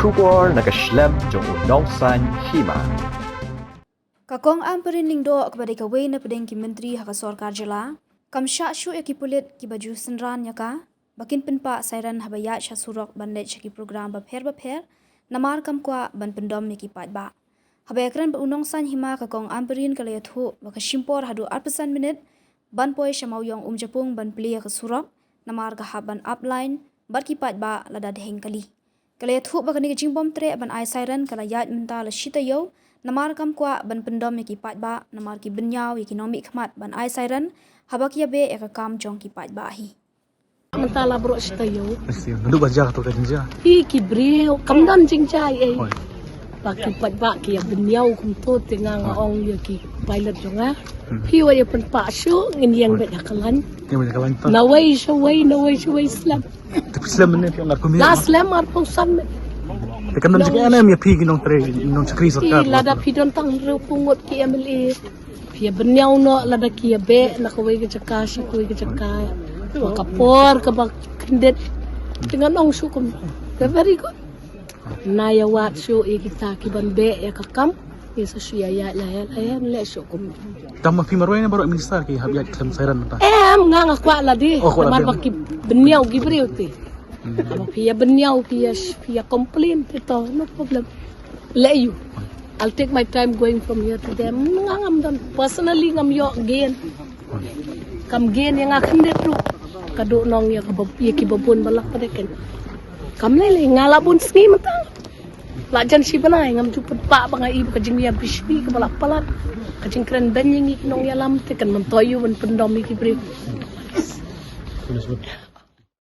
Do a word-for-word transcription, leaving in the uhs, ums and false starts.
Khubor na ka shlem jong u Nongsaiñ Hima. Ka Kong Ampareen Lyngdoh, kaba dei kawei na pdeng ki myntri ha ka sorkar jylla, kam shah shuh ïa ki pulit kiba ju synran ïa ka ba kin pynpah siren haba ïaid sha surok ban leit sha ki program bapher bapher, namar kam kwah ban pyndom ïa ki paidbah. Haba ïakren bad u Nongsaiñ Hima, ka Kong Ampareen ka la ïathuh ba ka shim por haduh arphew san minit ban poi sha Mawïong Umjapung ban plie ïa ka surok, namar ka hap ban ap line bad ki paidbah lada dheng kali. Ka la ïathuh ba kane ka jingbym treh ban ai siren ka la ïaid mynta la shi taïew, namar kam kwah ban pyndom ïa ki paidbah, namar ki bynñiaw ïa ki nongmihkhmat ban ai siren haba ki ïabeh ïa ka kam jong ki paidbah hi. Mynta la baroh shi taïew. Naduh ba jia kato ka jingjia, hi ki briew kam don jingjia ei ei. Hooid. Ba ki paidbah ki ïa bynñiaw kumto, te nga nga ong ïa ki pilot jong nga, phi wat ïa pynpah shuh, ngin ïeng beit ha ka line. Ïeng beit ha ka line. Nawei shawei, nawei shawei slem. Te phi slem mynne, phi ong arphew minit? La slem arphew san mynne. Te kan don jingeh ne em ïa phi ki nongtrei, nongshakri sorkar? Lada phi don tang hynriewphew ngut ki M L A, phi ïa bynñiaw noh, lada ki ïabeh na kawei ka jaka sha kawei ka jaka ha ka por kaba khyndiat, te ngan ong shuh kumno. They're very good. Nga ïa wad shuh ïa kita kiban beh ïa ka kam. Ïa sa shu ïa ïa la ïa la ïa leh shuh kum. Tang ma phi marwei ne baroh minister ki hap ïaid khlem siren mynta? Em, nga nga kwah lade. Oh, kwah lade. Namar ba ki bynñiaw ki briew te. Haba phi ïa bynñiaw, phi ïa, phi ïa complain te to, no problem. Leh ïa u. I'll take my time going from here to there. Nga ngam don. Personally ngam ïoh gain. Kam gain ïa nga khyndiat ruh. Ka dohnud ïa kaba, ïa kiba bun ba lah pat de ken. Kam lei lei, nga la bun sngi mynta. La jan shi bnai ngam ju pynpah ba nga i ba ka jingïabishni kaba la palat, ka jingkren beiñ ïa ngi ki nongïalam, te kan myntoi ïa u ban pyndom ïa ki briew.